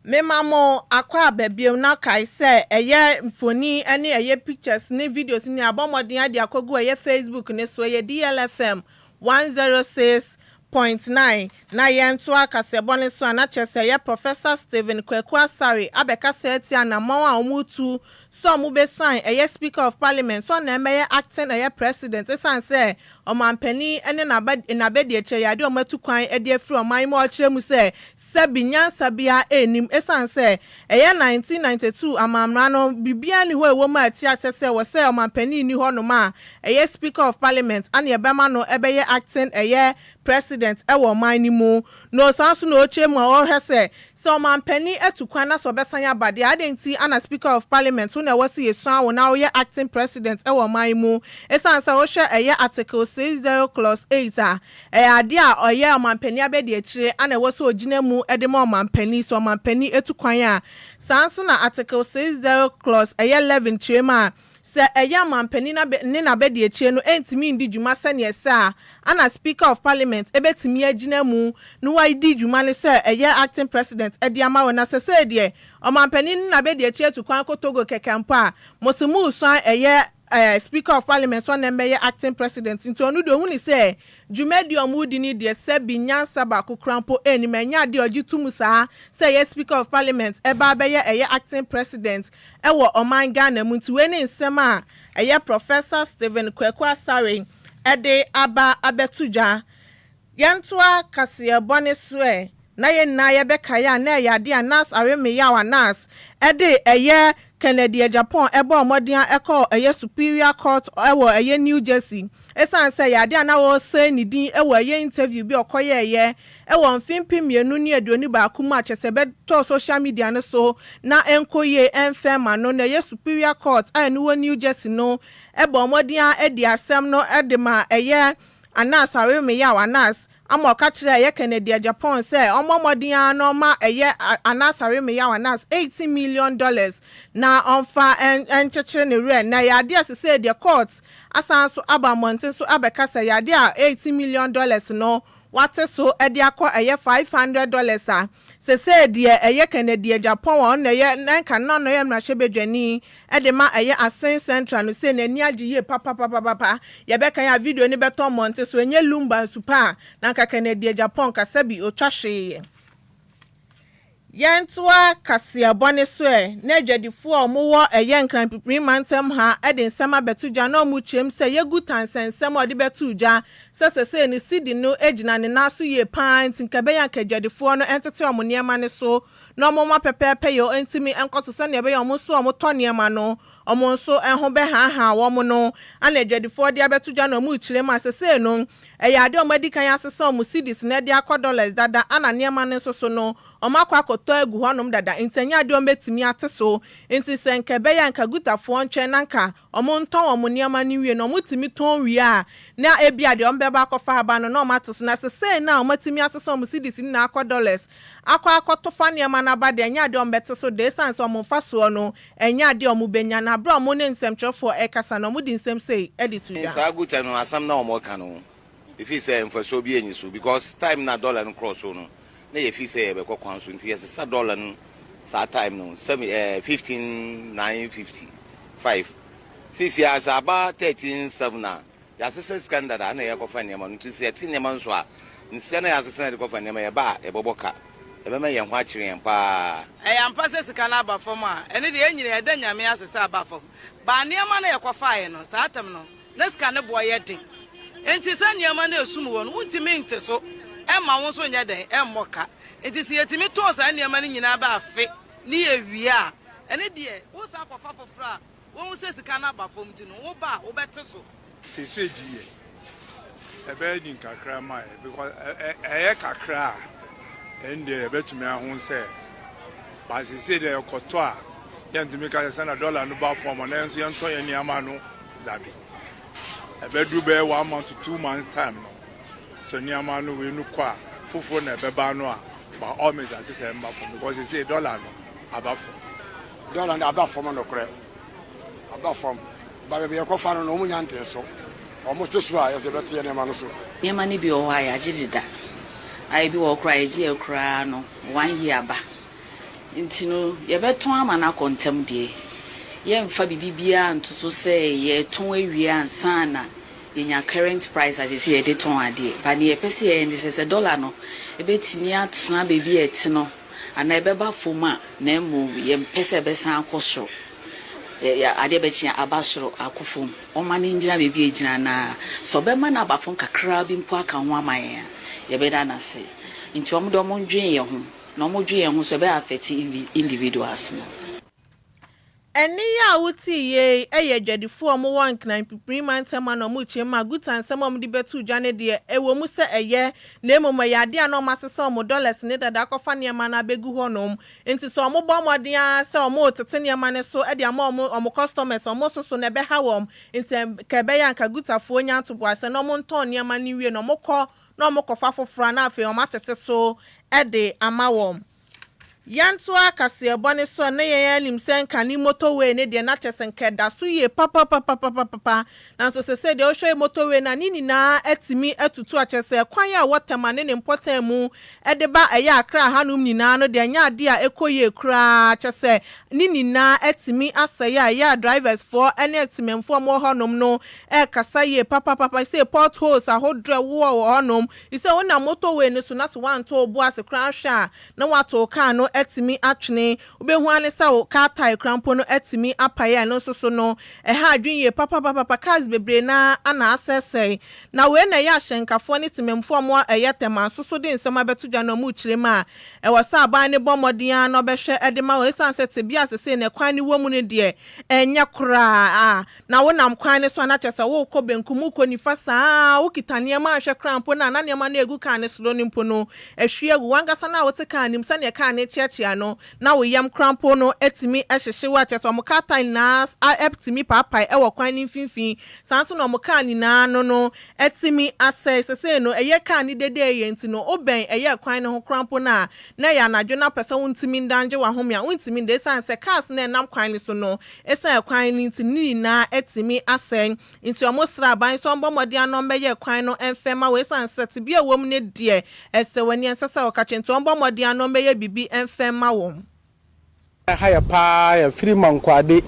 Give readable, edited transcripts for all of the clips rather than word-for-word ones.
Mema mo akwaaba bio na kae sɛ ɛyɛ mfoni ne ɛyɛ pictures ne videos ne abɔ mmɔden ade akɔgu ɛyɛ Facebook ne so, ɛyɛ DLFM 106.9. Na yɛnto akasɛbɔ ne so a, na kyerɛ sɛ ɛyɛ Professor Stephen Kwaku Asare abɛkasa atia anammɔn a wɔretu sɛ ɔmo bɛsuan ɛyɛ Speaker of Parliament sɛ ɔna ɛmɛyɛ acting ɛyɛ president, ɛsiane sɛ ɔmampanin ne n'abadiakyire yɛ adeɛ a ɔmo atu kwan de afiri ɔman mu a ɔkyerɛ mu sɛ sɛbi nyansa bia ɛnim, ɛsiane sɛ ɛyɛ 1992 amamra no biribiara ni hɔ a ɛwɔ mu a ɛte asɛ sɛ wɔ sɛ ɔmampanin ni hɔnom a ɛyɛ Speaker of Parliament ana ɛbɛma no ɛbɛyɛ acting ɛyɛ president ɛwɔ ɔman no mu. Na ɔsan so na ɔkyerɛ mu a ɔrehwɛ sɛ ɔmampanin atu kwan na sɛ ɔbɛsan aba deɛ ade nti ana Speaker of Parliament wo na ɛwɔ sɛ yɛsua wo na woyɛ acting president ɛwɔ ɔman mu, ɛsiane sɛ wohwɛ ɛyɛ Article 60 clause 8 a, ɛyɛ adeɛ a ɔyɛ ɔmampanin abɛdi akyire ana ɛwɔ sɛ ogyina mu ɛde ma ɔmampanin sɛ ɔmampanin atu kwan a. Saa nso na Article 60 clause ɛyɛ 11 kyerɛ mu a, sɛ ɛyɛ ɔmampanin ne n'abɛdi akyire no ɛntumi ndi dwuma sɛneɛ sɛ a, ana Speaker of Parliament ɛbɛtumi agyina mu na wadi dwuma ne sɛ ɛyɛ acting president ɛde ama wɔn. Na sɛ sɛ deɛ ɔmampanin ne n'abɛdi akyire atu kwan kɔ Togo kɛkɛ mpo a, mosimu san ɛyɛ Speaker of Parliament so ɔna mbɛyɛ acting president. Nti ɔno deɛ, ohun ni sɛ dwumadi a ɔmo di ni deɛ, sɛbi nyansa baako kora mpo ɛnim, ɛnyɛ adeɛ ɔgye tum saa sɛ ɛyɛ Speaker of Parliament ɛba abɛyɛ ɛyɛ acting president ɛwɔ ɔman Ghana mu. Nti wei ne nsɛm a ɛyɛ Professor Stephen Kwaku Asare ɛde aba abɛto dwa. Yɛntoa kaseɛbɔ ne so ɛ, na yɛn nyinaa yɛbɛkaeɛ a, na ɛyɛ adeɛ a Anas Aremeyaw Anas ɛde ɛyɛ Kennedy Agyapong ɛbɔ ɔmɔden ɛkɔ ɛyɛ Superior Court ɛwɔ ɛyɛ New Jersey, ɛsiane sɛ yɛ adeɛ a na wɔresɛn ne din ɛwɔ ɛyɛ interview bi a ɔkɔyɛɛyɛ ɛwɔ mfe 2021 mu a kyerɛ sɛ ɛbɛtɔ social media no so na ɛnkɔ yie ɛmfɛ ma no. Na ɛyɛ Superior Court a ɛno wɔ New Jersey no ɛbɔ ɔmɔden a ɛde asɛm no ɛde ma ɛyɛ Anas Aremeyaw Anas ama ɔka kyerɛ ɛyɛ Kennedy Agyapong sɛ ɔmmɔ mmɔden ara na ɔma ɛyɛ Anas Aremeyaw Anas $80 million na ɔmfa ɛnkyekyere ne werɛ. Na ɛyɛ adeɛ a sesei deɛ, court asan so aba mmɔnten so abɛka sɛ ɛyɛ adeɛ a $80 million no wate so ɛde akɔ ɛyɛ $500 a sesei deɛ ɛyɛ Kennedy Agyapong a ɔno ɛyɛ nka na ɔno ɛyɛ mmarahyɛbadwani ɛde ma ɛyɛ Assin Central no sɛ n'ani agye yie papapapapa. Yɛbɛka yɛ a, video no bɛtɔ mmɔnten so, ɛnyɛ Lumba nsupa a na nka Kennedy Agyapong kasa bi otwa hwee. Yɛntoa kaseɛbɔ ne so ɛ, na adwadifoɔ a wɔwɔ ɛyɛ Nkrampipiri mantam ha ɛde nsɛm abɛto dwa na wɔn kyerɛm sɛ yɛgu tansɛnsɛm a ɔde bɛto dwa sɛ sɛsɛ ne sidi no gyina ne nan so yie paa, nti nka ɛbɛyɛ anka adwadifoɔ no ɛntete wɔn nneɛma ne so na wɔn ma pɛpɛɛpɛ yɛ ntumi nkɔto sɛnea ɛbɛyɛ wɔn nso a wɔtɔ nneɛma no, wɔn nso ho bɛhaahaa wɔn no. Ana adwadifoɔ de abɛto dwa na wɔn kyerɛ mu a sɛsɛ no ɛyɛ adeɛ a wɔn adi kan asesa wɔn cedis na ɛde akɔ dollars dada, ana nneɛma no nso so no wɔn akɔ akɔtɔ agu hɔnom dada, nti ɛnyɛ adeɛ wɔn bɛtumi ate so. Nti sɛ nka ɛbɛyɛ nka gutafoɔ nkyɛn na nka wɔn ntɔn wɔn nneɛma no wie na wɔn tumi tɔn wie a, na ebi adeɛ wɔn bɛba akɔfa aba no na wɔn ate so. Na sesei na wɔn atumi asesa wɔn cedis no akɔ dollars akɔ akɔtɔ fa nneɛma no aba deɛ, ɛnyɛ adeɛ wɔn bɛte so deɛ, esan sɛ wɔn mfa soɔ no ɛnyɛ adeɛ wɔn bɛnya. Na abere a wɔn ne nsɛmtwerɛfoɔ ɛkasa na wɔn de nsɛm sei ɛde to dwa. Saa guta no asɛm na wɔn ka no, efi sɛ mfasoɔ bi enyi so, because time na dollar no cross so no, na yɛfi sɛ yɛbɛkɔ kwan so, nti yɛsesa dollar no saa time no seven 15,955. Sisi asa aba 13,7 a yɛasesa sika no dada na yɛkɔfa nneɛma no. Nti sɛ yɛte nneɛma no so a, nsika no yɛasesa yɛde kɔfa nneɛma, yɛba a yɛbɛbɔ ka, ɛbɛma yɛn ho akyerɛ yɛn paa. Ɛyɛ ampa sɛ sika no aba fam a, ɛne deɛ yɛn nyina yɛda Nyame ase sɛ aba fam baa. Nneɛma no yɛkɔfaeɛ no saa tam no na sika no boɔ yɛ den, nti sɛ nneɛma no esum wɔ no, wontumi nte so ɛma wo nso nyɛ den ɛmmɔ ka. Nti sɛ yɛtumi tɔn saa nneɛma no nyinaa bɛ afe ne yɛwie a, ɛne deɛ wosan kɔfa foforɔ a wɔn sɛ sika no aba fam, nti no woba a wobɛte so. Sese di yɛ ɛbɛyɛ di nkakra ma yɛ, because ɛyɛ kakra a, ɛn deɛ yɛbɛtumi aho sɛ ba sese deɛ yɛkɔtɔ a, yɛntumi ka sɛ sɛna dɔla no ba fam a na yɛn nso yɛntɔ yɛn nneɛma no. Dabi, ɛbɛdu bɛyɛ one month to 2 months time no so, nneɛma no wei no kɔ a, foforɔ na ɛbɛba no a, by all means ate sɛ ɛmba fam, because sese dɔla no aba fam. Dɔla no aba fam nokorɛ, aba fam ba. Baabi yɛkɔfa no no, ɔmo nya ntee so, ɔmo te so a, yɛsɛ bɛte yɛ nneɛma no so. Nneɛma no bi wɔ hɔ a yɛagye deda a, ebi wɔ hɔ koraa yɛgye yɛ koraa no one year aba. Nti no yɛbɛtɔn ama no akɔ ntɛm deɛ, yɛmfa biribi biara ntoto sɛ yɛretɔn awie ansa na yɛnya current price a seesei yɛde tɔn adeɛ. But deɛ yɛpɛ sɛ yɛyɛ ne sɛ, sɛ dollar no ɛbɛtumi atena baabi a ɛte no anaa ɛbɛba fam a, na mmom yɛmpɛ sɛ ɛbɛsan akɔ soro. Adeɛ bɛkye a aba soro akɔ fam. Ɔmma no ngyina baabi a egyina na sɛ ɔbɛma no aba fam kakraa bi mpo aka ho ama yɛn a, yɛbɛda no ase. Nti wɔn deɛ wɔndwen yɛn ho, na wɔdwen yɛn ho nso ɛbɛ affect individuals no. Ɛnne yi a wotee yei yɛ adwadifoɔ a wɔwɔ Nkran Pipiri mantam a na wɔrekyerɛ mu a Guta nsɛm a wɔde bɛtoo dwa no deɛ, ɛwɔ mu sɛ ɛyɛ, na mmom ɛyɛ adeɛ a na wɔasesa wɔn dɔlɛs ne dada akɔfa nneɛma no abɛgu hɔnom. Nti sɛ wɔbɔ mmɔden ara sɛ wɔretete nneɛma no so de ama wɔn wɔn customers a wɔsoso no, ɛbɛha wɔn. Nti anka ɛbɛyɛ a anka Gutafoɔ nya ntoboaseɛ na wɔntɔn nneɛma no nwie na wɔkɔ na wɔkɔfa foforɔ a na afei wɔatete so de ama wɔn. Yɛntoa kaseɛbɔ no so a na yɛn ara nim sɛ nka ne motorway no deɛ na kyerɛ sɛ nka ɛda so yie papapapapapa. Nanso sesei deɛ wohwɛ motorway no a ne nyinaa atumi atutu a kyerɛ sɛ kwan a ɛwɔ Tema ne ne mpɔtam mu de ba ɛyɛ Accra hanom nyinaa no deɛ ɛnyɛ adeɛ a ɛkɔ yie koraa kyerɛ sɛ ne nyinaa atumi asɛe a ɛyɛ a drivers foɔ ne atemamfoɔ a wɔwɔ hɔnom no rekasa yie papapapa sɛ potholes ahodoɔ a ɛwowɔ wɔ hɔnom sɛ wonam motorway no so na sɛ woantɔ wo bo ase koraa anhwɛ a na woato wo kaa no atumi atwene. Wobɛhu ara ne sɛ wo kaa tae koraa mpo no atumi apae a ɛno nso so no ɛha adwene yie papapapapa. Cars bebree no ara na asɛesɛe. Na wei na ɛyɛ ahyɛnkafoɔ ne temammufoɔ a wɔwɔ ɛyɛ Tema nso so de nsɛm abɛto dwa na wɔrekyerɛ mu a ɛwɔ sɛ aban no bɔ mmɔden ara na ɔbɛhwɛ de ma wɔn ɛsiane sɛ tebea a sesei no ɛkwan no wɔ mu no deɛ ɛnyɛ koraa a Na wonam kwan no so a, na kyerɛ sɛ worekɔ benkum, worekɔ nifa saa ara, wokita nneɛma anhwɛ koraa mpo no a, na nneɛma no a egu kaa no soro no mpo no, ahwie agu. W'ankasa no a wote kaa no mu, sɛnea kaa no rekyeakyea no, na wo yam koraa mpo no tumi hyehye wo a kyerɛ sɛ wɔn kaa tae nyinaa tumi paapae wɔ kwan no mfimfini. Saa nso na wɔn kaa nyinaa ano no atumi asɛe. Seesei no, ɛyɛ kaa no dede a ɛyɛ nti no, wobɛn ɛyɛ kwan no ho koraa mpo no a, na ɛyɛ anadwo na wopɛ sɛ wontumi nda ngye w'ahome a, wontumi nda esiane sɛ cars no a ɛnam kwan no so no Esiane kwan no nti, ne nyinaa atumi asɛe. Nti wɔsrɛ aban sɛ ɔmmɔ mmɔden ano mmɛyɛ kwan no mfɛ mma wɔn esiane sɛ tebea a ɛwɔ mu no deɛ, ɛsɛ wɔn ani, ɛnsɛ sɛ wɔka kyerɛ. Nti wɔmmɔ mmɔden ano mmɛyɛ biribi mfɛ mma wɔn. Ɛha yɛ paa yɛ firi Mankwade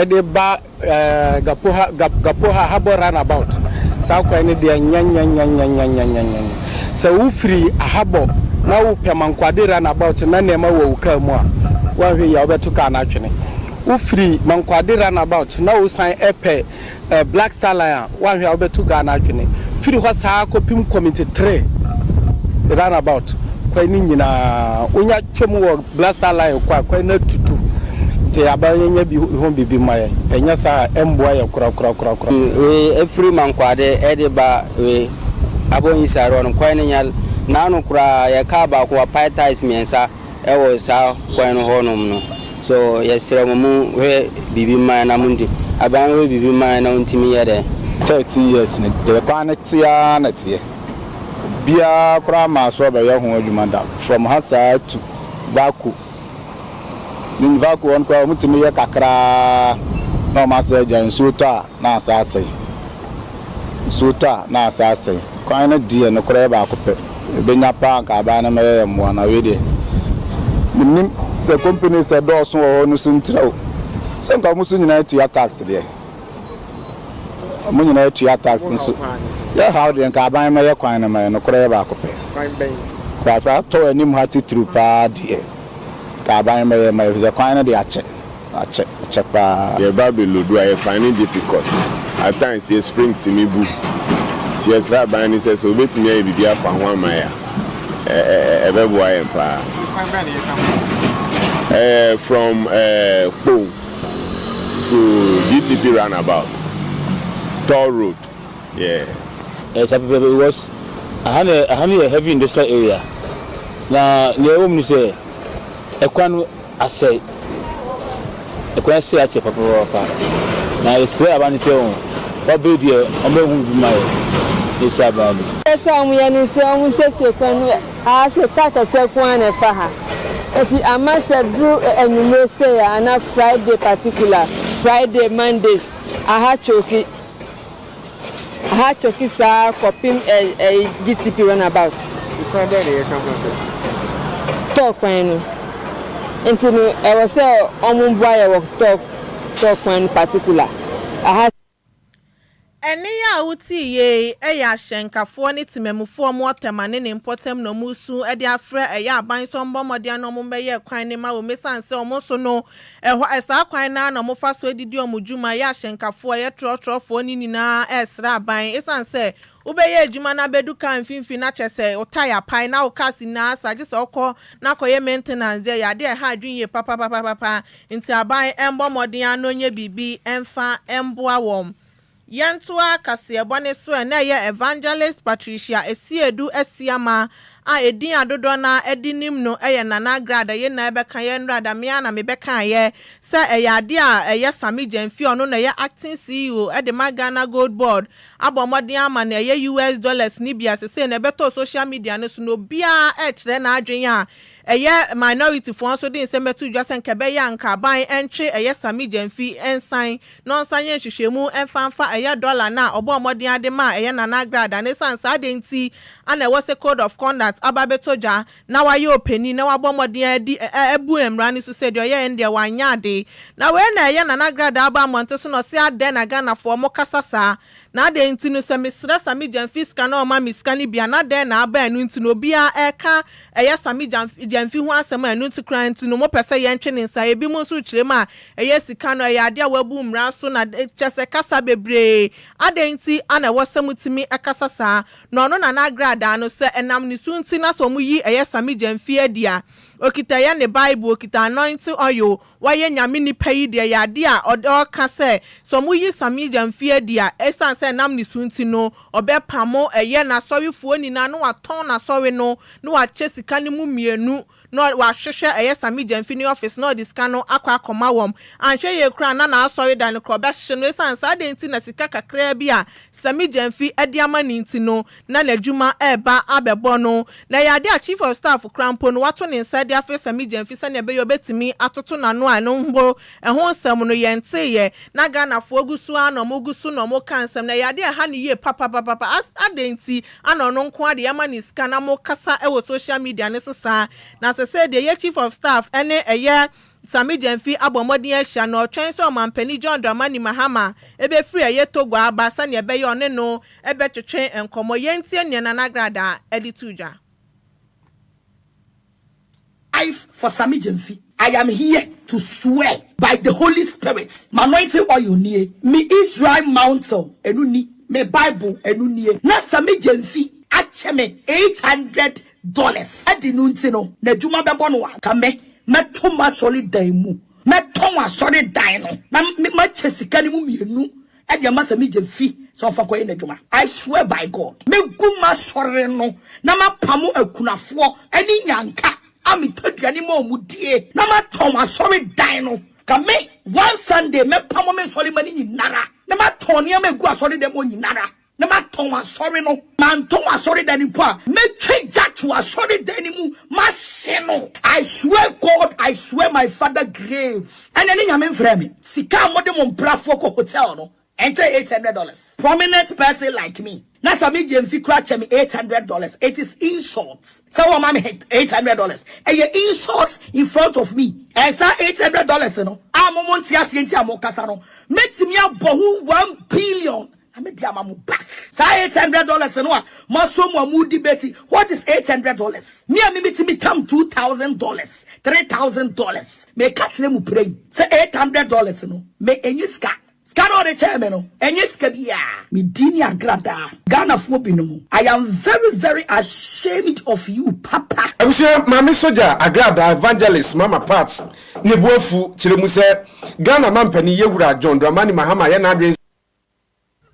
de ba Gapoha Gapoha Habɔ run about saa kwan no deɛ nyɛnyɛnyɛnyɛnyɛnyɛnyɛ sɛ wo firi Ahabɔ na wo pɛ Mankwade run about na nneɛma wɔ wo kaa mu a wanhwɛ yie a wobɛto kaa no atwene. Wo firi Mankwade run about na wo san pɛ Black Star Line a, woanhwɛ a wobɛto Ghana adwene. Firi hɔ saa kɔpem Community 3 run about kwan no nyinaa wonya twam wɔ Black Star Line kɔ a kwan no atutu. Nti aban no nyɛ bi ho biribi mma yɛn. Ɛnyɛ saa a ɛmmoa yɛn korakorakorakora. Wei ɛfiri Mankwade ɛde ba wei Abɔnyisare hɔ no kwan no nya naano koraa yɛ car baako wapae tyres mmiɛnsa. Ɛwɔ saa kwan no hɔ nom no so yɛsrɛ mo mo hwɛ biribi mma yɛn na mo nti aban hwɛ biribi mma yɛn na ɔntumi yɛ dɛn. 13 years ni deɛ kwan no te ara na ɛteɛ obiara koraa mmaa so ɔbɛyɛ ho adwuma da from ha saa to Vaco ne Vaco hɔ no koraa wɔn tumi yɛ kakraa na wɔn asɛ agya nsuo tɔ a na asa asɛe. Nsuo tɔ a, na asa asɛe. Kwan no deɛ, nokorɛ yɛ baako pɛ. Ɛbɛnya paa anka aban no mmɛyɛ yɛn mmoa. Na wei deɛ, mennim sɛ companies a ɛdɔɔso wɔ hɔ no so ntira o. Sɛ anka wɔn nso nyinaa tua tax deɛ. Wɔn nyinaa tua tax nso. Yɛ haw deɛ, nka aban mmɛyɛ kwan no mma yɛn. Nokorɛ yɛ baako pɛ. Kwan bɛn? Kwan fa tɔ anim ha titiriw paa deɛ, nka aban mmɛyɛ mma yɛn, efisɛ kwan no deɛ akyɛ. Akyɛ akyɛ paa. Yɛba bɛ lodu a yɛ find it difficult at times yɛ spring tumi bu nti yɛsrɛ aban no sɛ sɛ obetumi ayɛ biribi afa ho ama yɛ a ɛbɛboa yɛn paa. Kwan bɛn na yɛka ho asɛm yi? Ɛyɛ from Kpong to GTP roundabout, Tor road yeah. Ɛyɛ saa pɛpɛɛpɛ because aha no aha no yɛ heavy industrial area na nea ɛwɔ mu ne sɛ ɛkwan no asɛe. Ɛkwan asɛe akyɛ papaapa. Na yɛsrɛ aban no sɛ wɔbɛ deɛ wɔbɛhu bi ma yɛ. Yɛsrɛ aban no. Deɛ ɛsɛ sɛ wɔyɛ ne sɛ wɔnsiesie kwan no ha sɛ kaa kɛseɛ nko ara na ɛfa ha nti ama sɛ duru anwummere sei a anaa Friday particular Friday Mondays aha choki. Aha choki saa kɔpem ɛyi GTP run about. Kwan bɛn na yɛka ho asɛm? Tɔɔ kwan no. Nti no ɛwɔ sɛ ɔmo boa yɛ wɔ tɔɔ tɔɔ kwan no particular aha. Ɛnne yi a wotee yei yɛ ahyɛnkafoɔ ne temamufoɔ a wɔwɔ Tema ne ne mpɔtam na wɔresu de afrɛ ɛyɛ aban sɛ wɔmmɔ mmɔden na wɔmmɛyɛ kwan no mma wɔn ɛsiane sɛ wɔn nso no ɛhɔ saa kwan no ara na wɔfa so didi wɔn dwuma ɛyɛ ahyɛnkafoɔ ɛyɛ trɔtrɔfoɔ no nyinaa ɛresrɛ aban ɛsiane sɛ wobɛyɛ adwuma no abɛdu kaa mfimfini na kyerɛ sɛ wo tae apae na wo cars nyinaa asa gye sɛ wokɔ na akɔyɛ maintenance deɛ ɛyɛ adeɛ a ɛha adwene yie papapapapa nti aban mmɔ mmɔden ara na ɔnyɛ biribi mfa mmoa wɔn. Yɛntoa kaseɛbɔ no so ɛ, na ɛyɛ Evangelist Patricia Asiedu Asiamah a edin a dodoɔ no ara de nim no yɛ Nana Agrada, yɛn nyinaa bɛka, yɛn nnora me ara na mebɛkaeɛ sɛ ɛyɛ adeɛ a ɛyɛ Sammy Gyamfi a ɔno na ɛyɛ Acting CEO de ma Ghana Gold Board abɔ mmɔden ama no ɛyɛ US dollars no bi a sesei no ɛbɛtɔɔ social media no so no obiara rekyerɛ n'adwene a ɛyɛ minority foɔ nso de nsɛm bɛto dwa sɛ nka ɛbɛyɛ a nka aban ntwe ɛyɛ Sammy Gyamfi nsan na ɔnsan nyɛ nhwehwɛmu mfa mfa ɛyɛ dɔla no a ɔbɔɔ mmɔden ade maa ɛyɛ Nana Agrada no ɛsiane saa adeɛ nti a na ɛwɔ sɛ code of conduct aba abɛtɔ dwa na wayɛ ɔpanin na wabɔ mmɔden adi abu mmara no so sɛ deɛ ɔyɛeɛ no deɛ wanyɛ ade. Na wei na ɛyɛ Nana Agrada aba mmɔnten so na ɔse adɛn na Ghanafoɔ mo kasa saa na adɛn nti no sɛ mesrɛ Sammy Gyamfi sika na ɔma me sika no bi a na dɛn na aba ɛno nti no obiara ɛreka ɛyɛ Sammy Gyamfi ho asɛm a ɛno nti koraa nti no mopɛ sɛ yɛntwe ne nsa ebinom nso rekyerɛ mu a ɛyɛ sika no ɛyɛ adeɛ a wabu mmara so na kyerɛ sɛ kasa bebree adɛn nti na ɛwɔ sɛ motumi kasa saa na ɔno Nana Agradaa no sɛ ɛnam ne so nti na sɛ wɔyi ɛyɛ Sammy Gyamfi adi a okita ɛyɛ ne Bible okita anointing oil wayɛ Nyame nipa yi deɛ ɛyɛ adeɛ a ɔka sɛ sɛ wɔyi Sammy Gyamfi adi a ɛsiane sɛ ɛnam ne so nti no ɔbɛpamo ɛyɛ n'asɔrefoɔ nyinaa na watɔn n'asɔre no na wakyɛ sika no mu mmienu na wahwehwɛ ɛyɛ Sammy Gyamfi ne office na ɔde sika no akɔ akɔma wɔn. Anhwɛ yie koraa na n'asɔredan no koraa ɔbɛhye no esiane saa adeɛ nti na sika kakraa bi a Sammy Gyamfi de ama no nti no na n'adwuma reba abɛbɔ no. Na ɛyɛ adeɛ a Chief of Staff koraa mpo no wato ne nsa de afrɛ Sammy Gyamfi sɛdeɛ ɛbɛyɛ ɔbɛtumi atoto n'ano a ɛno mpo ɛho nsɛm no yɛnteeɛ na Ghanafoɔ gu so ara na wɔgu so na wɔka nsɛm no ɛyɛ adeɛ a ɛha no yie papapapapa as adɛn nti Ana ɔno nko ara de yɛma no sika na mo kasa wɔ social media no so saa? Na sesei deɛ yɛ chief of staff ne ɛyɛ Sammy Gyamfi abɔ mmɔden ahyia na ɔtwɛn sɛ ɔmanpanin John Dramani Mahama bɛfiri ɛyɛ Togo aba sɛdeɛ ɛbɛyɛ ɔne no bɛtwetwe nkɔmmɔ. Yɛntie neɛ Nana Agradaa de too dwa. Life for Sammy Gyamfi. I am here to swear by the Holy Spirit, m'anointing oil nie, me Israel mantle ɛno ni, me Bible ɛno nie, na Sammy Gyamfi akyɛ me $800 adi no nti no, n'adwuma bɛbɔ no a, ka me mɛto m'asɔredan mu, mɛtɔn asɔredan no na makyɛ sika no mu mmienu de ama Sammy Gyamfi sɛ ɔmfa nkɔyɛ n'adwuma. I swear by God, mɛgu m'asɔre no na mapamo akunafoɔ ne nnyanka a metɔ aduane ma wɔn die na matɔn asɔredan no. Ka me, one Sunday mɛpamo me nsɔremma no nyinara na matɔn nneɛma a ɛgu asɔredan mu hɔ nyinara na matɔn asɔre no. Mantɔn asɔredan no mpo a, mɛtwa gya to asɔredan no mu mahye no. I swear God, I swear my father grave. Ɛnɛ ne Nyame mfrɛɛ me. Sika a mode mo mprafoɔ kɔ hotel no ɛnkyɛ $800. Prominent person like me na sɛ me Gyamfi koraa kyɛ me $800 it is insult sɛ wɔma me $800 ɛyɛ insult in front of me. And saa $800 no a mo mo nte aseɛ nti a mo kasa no mɛtumi abɔ ho 1 billion Na me de ama mo back. Saa $800 no a mo asɔ mu a mo debate, what is $800? Me a me metumi tam $2000, $3000, me ka kyerɛ mo prɛn sɛ $800 no me enye sika. Sika no a ɔde kyɛɛ me no enye sika biara. Me din ne Agradaa. Ghanafoɔ binom, I am very very ashamed of you papa. Abusua Maame Sogya Agradaa Evangelist Mama Pat ne bo afu kyerɛ mu sɛ Ghana Mampanin Yɛwura John Dramani Mahama ayɛ n'adwene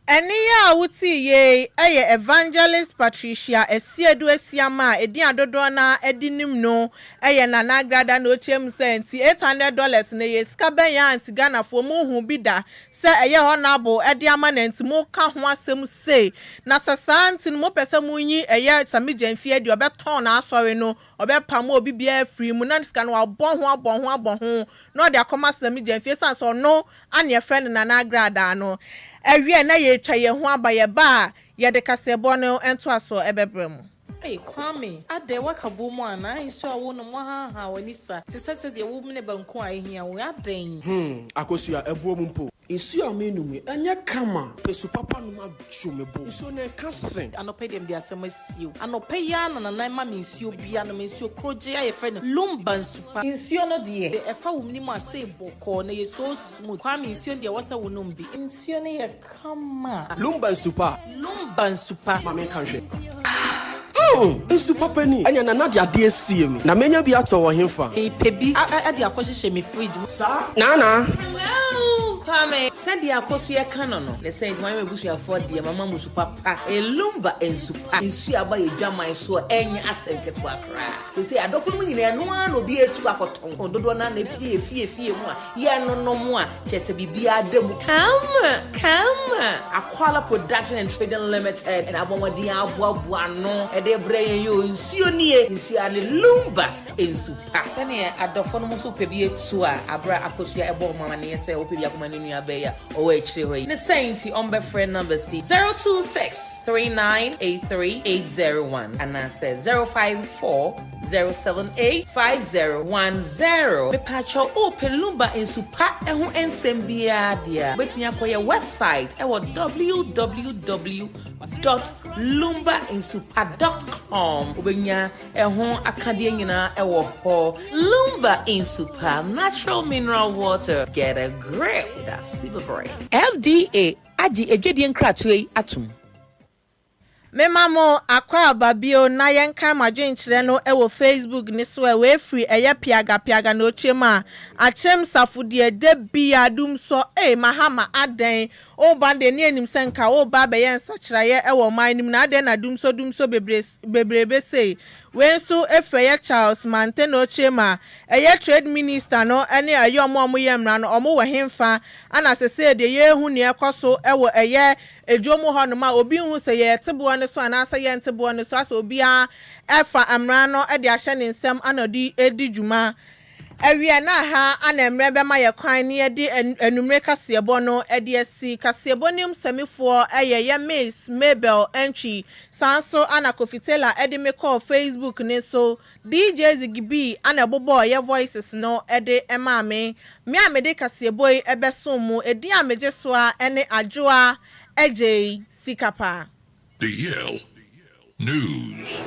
Ɛnne yi a wotee yei yɛ Evangelist Patricia Asiedu Asiamah a edin a dodoɔ no ara de nim no yɛ Nana Agrada na ɔkyerɛ mu sɛ nti $800 no ɛyɛ sika bɛn a nti Ghanafoɔ monhuu bi da sɛ ɛyɛ Honourable de ama no nti moka ho asɛm sei na sɛ saa nti no mopɛ sɛ monyi ɛyɛ Sammy Gyamfi adi ɔbɛtɔn n'asɔre no ɔbɛpamo obi biara afiri mu na sika no wabɔ ho abɔ ho abɔ ho na ɔde akɔma Sammy Gyamfi ɛsiane sɛ ɔno a na yɛfrɛ no Nana Agradaa no. Ɛwiɛ na yɛretwa yɛn ho aba, yɛba a, yɛde kaseɛbɔ no ntoasoɔ bɛbrɛ mo. Ei Kwame, adɛn woaka bom mu anaa? Nsuo a wonom woahaahaa w'ani sa te sɛ sɛdeɛ womene banku a ahia wo yi, adɛn? Hmm, Akosua, ɛboɔ mu mpo. Nsuo a menom yi, ɛnyɛ kama. Pɛ su papa nom adwo me bo. Nsuo no ɛka se. Anɔpa yi deɛ mede asɛm asie wo. Anɔpa yi ara na Nana ma me nsuo bi anom, nsuo korogye a yɛfrɛ no Lumba nsu pa. Nsuo no deɛ, ɛfa wo mene mu a sei bɔkɔɔ na ɛyɛ so smooth. Kwame, nsuo no deɛ ɛwɔ sɛ wonom bi. Nsuo no yɛ Kama. Lumba nsu pa. Lumba nsu pa. Ma menka nhwɛ. Mm, nsu papa ni. Ɛnea Nana de adeɛ asie me. Na menya bi atɔ wɔ hefa? Mepɛ bi de akɔhyehyɛ me fridge mu. Saa? Nana. Hello, Kwame. Sɛdeɛ Akosua ka no no, ne sɛ nti mame m'abusuafoɔ deɛ mama mo su papa. Lumba nsu pa. Nsuo a aba yɛ dwaman soɔ ɛnyɛ asɛm ketewa koraa. Seesei adɔfo no mu nyinaa ɛno ara na obi retu akɔtɔn. Dodoɔ no ara na epue efie efie mu a yɛnonom a Kyerɛ sɛ biribiara da mu kama kama. Akwala Production and Trading Limited na abɔ mmɔden aboaboa ano de rebrɛ yɛn yi o. Nsuo nie, nsuo a ne lumba, nsu pa. Sɛdeɛ adɔfoɔ nom nso pɛ bi atu a, aberɛ a Akosua bɔ wɔn amaneɛ sɛ ɔpɛ bi akɔma ne nua baa yi a ɔwɔ akyire hɔ yi. Ne saa nti ɔmbɛfrɛ numbers yi, 026 3983 801 anaasɛ 054 078 5010. Mepaakyɛw wopɛ Lumba nsu pa ho nsɛm biara deɛ a, wobɛtumi akɔ yɛ website ɛwɔ www dot lumba nsupa dot com. Wobɛnya ɛho akadeɛ nyinaa ɛwɔ hɔ. Lumba Nsupa natural mineral water, get a grip with our super brain. FDA agye adwadie nkratoɔ yi atom. Mema mo akwaaba bio na yɛnkan mo adwenkyerɛ no wɔ Facebook no so ɛ, wei firi ɛyɛ piaga piaga na ɔkyerɛ mu a, akyem safo deɛ da biaa dum sɔ ei Mahama adɛn woba deɛ ne yɛnim sɛ nka woba abɛyɛ nsakyeraeɛ wɔ ɔman no mu na adɛn na dumsɔ dumsɔ bebree bebrebe sei Wei nso firi ɛyɛ Charles Mante na ɔkyerɛ mu a, ɛyɛ trade minister no ne ɛyɛ ɔmo a ɔmo yɛ mmara no ɔmo wɔ henfa ɛna sesei deɛ yɛrehu nea ɛkɔ so wɔ ɛyɛ Edwom hɔ nom a obi nhu sɛ yɛte boɔ no so anaasɛ yɛnte boɔ no so asɛ obiara ɛfa mmara no de ahyɛ ne nsam ana ɔde redi dwuma. Awiɛ na ha ana mmerɛ bɛma yɛ kwan na yɛde anumere kaseɛbɔ no de asi. Kaseɛbɔ no mu sɛmifoɔ yɛ yɛ Miss Mabel Antwi saa nso ana Kofi Taylor de me kɔɔ Facebook no so DJ Ziggy B ana ɛbobɔɔ yɛ voices no de maa me. Me a mede kaseɛbɔ yi bɛsom mo, edin a megye so ara ne Adwoa Adjei Sikapa. DL News.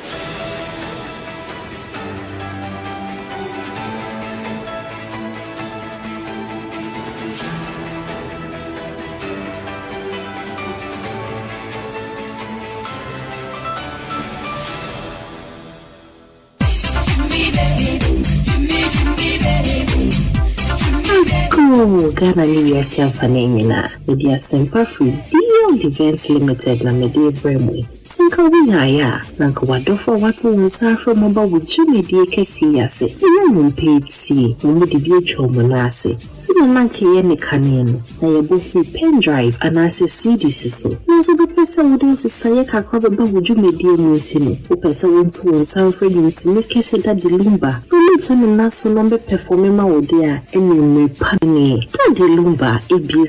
Agoo! Ghana ne wiase afanaa nyinaa, mede asɛmpa firi DL Events Limited na mede rebrɛ mo yi. Sɛ nka wonyaeɛ a, na anka w'adɔfo a woato wo nsa afrɛ wɔn aba wo dwumadie kɛseɛ yi ase anya nnwom pa atie na wɔde bi atwa wɔn nan ase. Sɛnea na anka yɛyɛ no kane no, na yɛbɔ firi pen drive anaasɛ CDs so. Nanso wobɛpɛ sɛ wode nsesaeɛ kakra bɛba wo dwumadie mu nti no, wopɛ sɛ wonto wo nsa mfrɛ dwontoni kɛse Daddy Lumba na ɔmmɛgyina ne nan so na ɔmmɛpɛfɔme ma wo deɛ a, ɛnneɛ mmerɛ pa nie. Daddy Lumba abue.